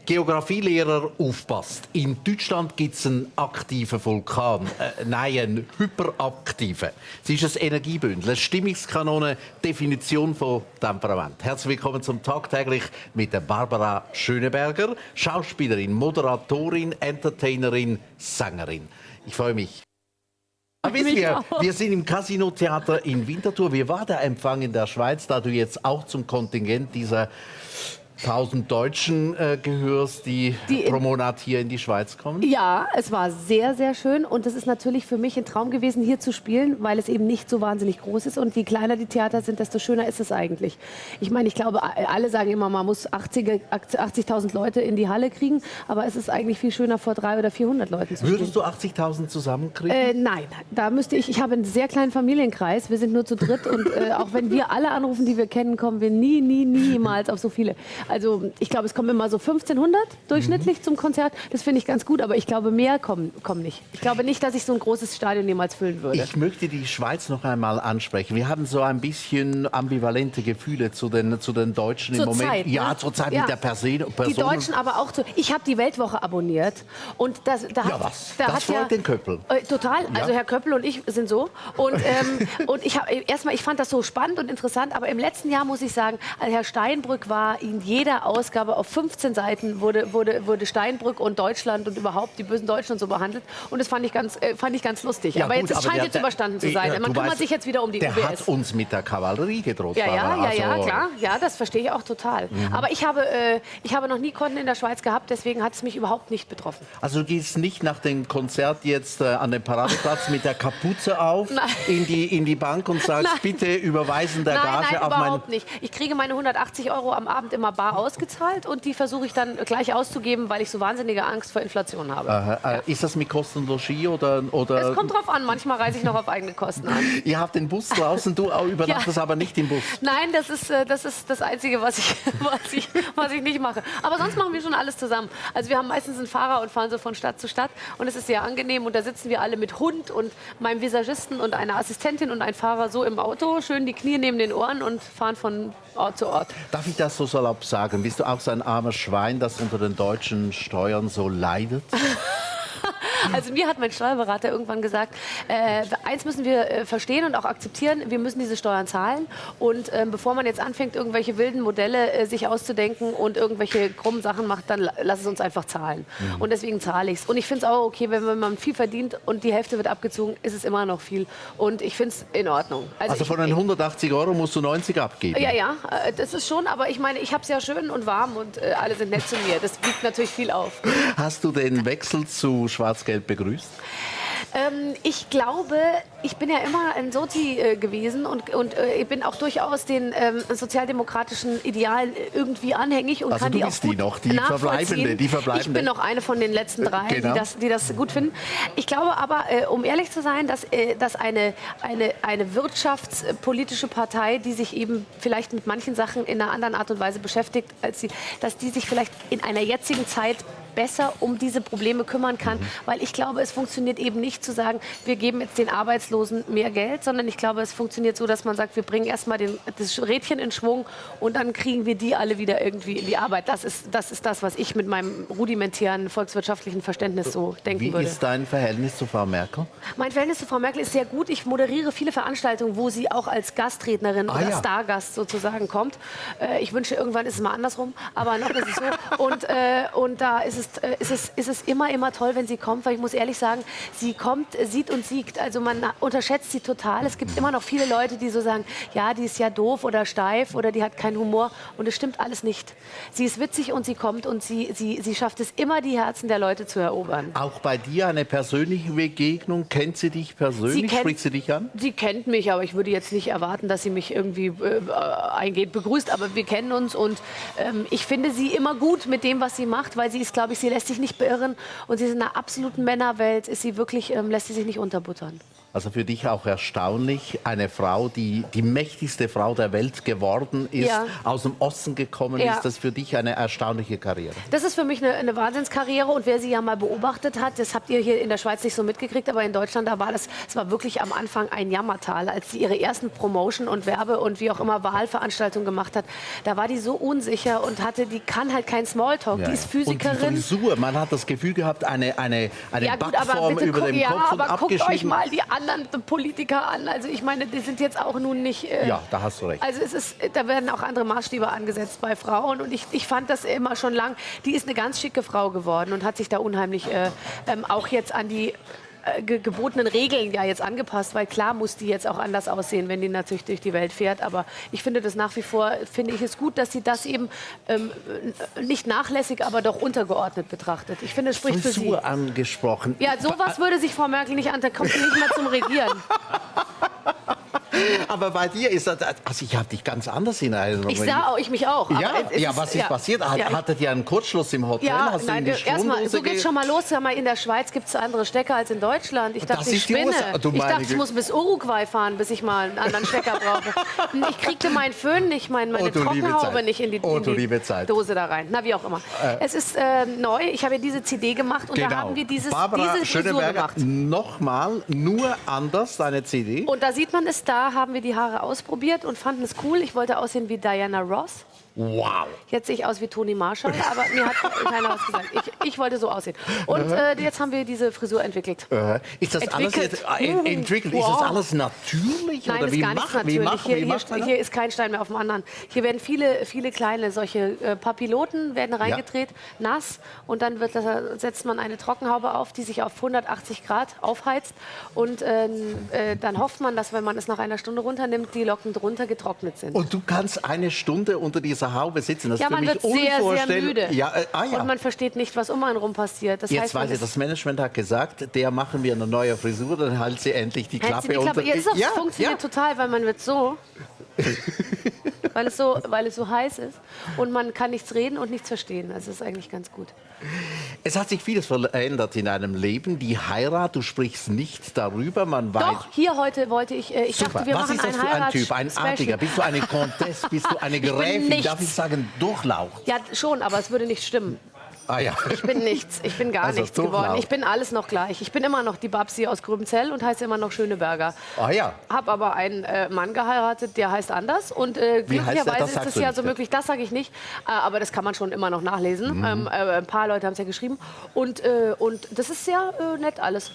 Geografielehrer, aufpasst. In Deutschland gibt es einen aktiven Vulkan. Nein, einen hyperaktiven. Es ist ein Energiebündel, eine Stimmungskanone, Definition von Temperament. Herzlich willkommen zum Tagtäglich mit der Barbara Schöneberger, Schauspielerin, Moderatorin, Entertainerin, Sängerin. Ich freue mich. Wir sind im Casino-Theater in Winterthur. Wie war der Empfang in der Schweiz, da du jetzt auch zum Kontingent dieser 1000 Deutschen gehörst, die pro Monat hier in die Schweiz kommen? Ja, es war sehr, sehr schön und es ist natürlich für mich ein Traum gewesen, hier zu spielen, weil es eben nicht so wahnsinnig groß ist und je kleiner die Theater sind, desto schöner ist es eigentlich. Ich meine, ich glaube, alle sagen immer, man muss 80.000 Leute in die Halle kriegen, aber es ist eigentlich viel schöner, vor 300 oder 400 Leuten zu spielen. Würdest du 80.000 zusammenkriegen? Nein, da müsste ich habe einen sehr kleinen Familienkreis, wir sind nur zu dritt und auch wenn wir alle anrufen, die wir kennen, kommen wir niemals auf so viele. Also ich glaube, es kommen immer so 1500 durchschnittlich zum Konzert. Das finde ich ganz gut, aber ich glaube, mehr kommen nicht. Ich glaube nicht, dass ich so ein großes Stadion jemals füllen würde. Ich möchte die Schweiz noch einmal ansprechen. Wir haben so ein bisschen ambivalente Gefühle zu den Deutschen im Moment. Zeit, ne? Ja, zurzeit mit der Person. Die Deutschen aber auch. Ich habe die Weltwoche abonniert. Und das freut den Köppel. Total. Ja. Also Herr Köppel und ich sind so. Und, ich fand das so spannend und interessant. Aber im letzten Jahr muss ich sagen, Herr Steinbrück war in jeder Ausgabe auf 15 Seiten wurde Steinbrück und Deutschland und überhaupt die bösen Deutschen und so behandelt. Und das fand ich ganz lustig. Ja, aber gut, es scheint jetzt überstanden zu sein. Man kümmert sich jetzt wieder um die UBS. Der hat uns mit der Kavallerie gedroht. Ja, klar. Ja, das verstehe ich auch total. Aber ich habe noch nie Konten in der Schweiz gehabt, deswegen hat es mich überhaupt nicht betroffen. Also du gehst nicht nach dem Konzert jetzt an den Paradeplatz mit der Kapuze auf in die Bank und sagst, bitte überweisen der Gage nein, auf mein... überhaupt nicht. Ich kriege meine 180 € am Abend immer bar ausgezahlt und die versuche ich dann gleich auszugeben, weil ich so wahnsinnige Angst vor Inflation habe. Ja. Ist das mit Kosten und Logis oder? Es kommt drauf an, manchmal reise ich noch auf eigene Kosten an. Ihr habt den Bus draußen, du übernachtest aber nicht im Bus. Nein, das ist das Einzige, was ich nicht mache. Aber sonst machen wir schon alles zusammen. Also wir haben meistens einen Fahrer und fahren so von Stadt zu Stadt und es ist sehr angenehm und da sitzen wir alle mit Hund und meinem Visagisten und einer Assistentin und ein Fahrer so im Auto, schön die Knie neben den Ohren und fahren von Ort zu Ort. Darf ich das so salopp sagen? Bist du auch so ein armes Schwein, das unter den deutschen Steuern so leidet? Also mir hat mein Steuerberater irgendwann gesagt, eins müssen wir verstehen und auch akzeptieren, wir müssen diese Steuern zahlen. Und bevor man jetzt anfängt, irgendwelche wilden Modelle sich auszudenken und irgendwelche krummen Sachen macht, dann lass es uns einfach zahlen. Und deswegen zahle ich es. Und ich finde es auch okay, wenn man viel verdient und die Hälfte wird abgezogen, ist es immer noch viel. Und ich finde es in Ordnung. Also von den 180 € musst du 90 abgeben? Ja, das ist schon. Aber ich meine, ich habe es ja schön und warm und alle sind nett zu mir. Das wiegt natürlich viel auf. Hast du den Wechsel zu Schwarz-Gelb begrüßt? Ich glaube, ich bin ja immer ein Sozi gewesen und ich bin auch durchaus den sozialdemokratischen Idealen irgendwie anhängig und also kann die auch gut die Verbleibende. Ich bin noch eine von den letzten drei, genau, die das gut finden. Ich glaube aber, um ehrlich zu sein, dass eine wirtschaftspolitische Partei, die sich eben vielleicht mit manchen Sachen in einer anderen Art und Weise beschäftigt, dass die sich vielleicht in einer jetzigen Zeit besser um diese Probleme kümmern kann, weil ich glaube, es funktioniert eben nicht zu sagen, wir geben jetzt den Arbeitslosen mehr Geld, sondern ich glaube, es funktioniert so, dass man sagt, wir bringen erstmal das Rädchen in Schwung und dann kriegen wir die alle wieder irgendwie in die Arbeit. Das ist das, was ich mit meinem rudimentären volkswirtschaftlichen Verständnis so denken würde. Wie ist dein Verhältnis zu Frau Merkel? Mein Verhältnis zu Frau Merkel ist sehr gut. Ich moderiere viele Veranstaltungen, wo sie auch als Gastrednerin oder Stargast sozusagen kommt. Ich wünsche, irgendwann ist es mal andersrum, aber noch ist es so. Und da ist es immer toll, wenn sie kommt, weil ich muss ehrlich sagen, sie kommt, sieht und siegt. Also man unterschätzt sie total. Es gibt immer noch viele Leute, die so sagen, ja, die ist ja doof oder steif oder die hat keinen Humor. Und es stimmt alles nicht. Sie ist witzig und sie kommt und sie schafft es immer, die Herzen der Leute zu erobern. Auch bei dir eine persönliche Begegnung? Kennt sie dich persönlich? Spricht sie dich an? Sie kennt mich, aber ich würde jetzt nicht erwarten, dass sie mich irgendwie eingehend begrüßt. Aber wir kennen uns und ich finde sie immer gut mit dem, was sie macht, weil sie ist, glaube ich, sie lässt sich nicht beirren und sie ist in einer absoluten Männerwelt, ist sie wirklich, lässt sie sich nicht unterbuttern. Also für dich auch erstaunlich, eine Frau, die die mächtigste Frau der Welt geworden ist, Ja. aus dem Osten gekommen Ja. ist, das ist für dich eine erstaunliche Karriere. Das ist für mich eine Wahnsinnskarriere und wer sie ja mal beobachtet hat, das habt ihr hier in der Schweiz nicht so mitgekriegt, aber in Deutschland, da war es war wirklich am Anfang ein Jammertal, als sie ihre ersten Promotion und Werbe und wie auch immer Wahlveranstaltungen gemacht hat. Da war die so unsicher und die kann halt kein Smalltalk, die ist Physikerin. Und die Frisur, man hat das Gefühl gehabt, eine Ja gut, aber Backform bitte über dem Kopf und aber guckt euch abgeschnitten. mal die anderen Politiker an. Also ich meine, die sind jetzt auch nun nicht... Ja, da hast du recht. Also da werden auch andere Maßstäbe angesetzt bei Frauen und ich fand das immer schon lang. Die ist eine ganz schicke Frau geworden und hat sich da unheimlich auch jetzt an die gebotenen Regeln ja jetzt angepasst, weil klar muss die jetzt auch anders aussehen, wenn die natürlich durch die Welt fährt. Aber ich finde das nach wie vor, finde ich es gut, dass sie das eben nicht nachlässig, aber doch untergeordnet betrachtet. Ich finde, es spricht für sie. Frisur angesprochen. Ja, sowas würde sich Frau Merkel nicht an, da kommt sie nicht mal zum Regieren. Aber bei dir ist das, also ich habe dich ganz anders in Erinnerung. Ich mich auch. Ja, aber ja, was ist passiert? Hattet ihr einen Kurzschluss im Hotel? Ja, Hast du nein, in die erstmal, so geht's ge- schon mal los. Sag mal, in der Schweiz gibt es andere Stecker als in Deutschland. Ich dachte, das ich ist die spinne. Ursache. Du Ich meine dachte, ich Güte. muss bis Uruguay fahren, bis ich mal einen anderen Stecker brauche. Ich kriegte meinen Föhn nicht, meine Oh, du liebe Trockenhaube Zeit. nicht in die, Oh, in du die liebe Zeit. Dose da rein. Na, wie auch immer. Es ist neu. Ich habe ja diese CD gemacht und da haben wir diese Barbara Frisur Schöneberger, gemacht. nochmal, nur anders, deine CD. Und da sieht man es, da haben wir die Haare ausprobiert und fanden es cool. Ich wollte aussehen wie Diana Ross. Wow. Jetzt sehe ich aus wie Toni Marshall, aber mir hat keiner was gesagt. Ich wollte so aussehen. Und jetzt haben wir diese Frisur entwickelt. Ist das alles Entwickelt. jetzt, entwickelt? Ist Wow. das alles natürlich? Nein, oder das wie ist gar nichts macht, wie natürlich. macht, wie macht man das? Hier ist kein Stein mehr auf dem anderen. Hier werden viele kleine solche Papilloten werden reingedreht, nass. Und dann setzt man eine Trockenhaube auf, die sich auf 180 Grad aufheizt. Und dann hofft man, dass, wenn man es nach einer Stunde runternimmt, die Locken drunter getrocknet sind. Und du kannst eine Stunde unter dieser Haube sitzen. Das Ja, ist für man mich wird sehr unvorstellbar. müde. Ja, ja. Und man versteht nicht, was um einen rum passiert. Das Jetzt heißt, man weiß ich, ist- das Management hat gesagt, der machen wir eine neue Frisur, dann hält sie endlich die Hält Klappe sie die Klappe. unter. Ja, das funktioniert total, weil man wird so, weil es so heiß ist und man kann nichts reden und nichts verstehen. Also das ist eigentlich ganz gut. Es hat sich vieles verändert in deinem Leben. Die Heirat, du sprichst nicht darüber. Man weiß. Doch, hier heute wollte ich Super. dachte, wir Was machen ist das ein für ein Typ? Ein Heiratsspecial. Adliger? Bist du eine Comtesse? Bist du eine bin Gräfin? nichts. Darf ich sagen, Durchlaucht? Ja, schon, aber es würde nicht stimmen. Ah ja. Ich bin nichts. Ich bin gar Also nichts Durchlauf. geworden. Ich bin alles noch gleich. Ich bin immer noch die Babsi aus Grübenzell und heiße immer noch Schöneberger. Ah ja. Habe aber einen Mann geheiratet, der heißt anders. Und heißt der? Das glücklicherweise ist sagst es du ja nicht, so ja. möglich, das sage ich nicht. Aber das kann man schon immer noch nachlesen. Ein paar Leute haben es ja geschrieben. Und das ist sehr nett alles.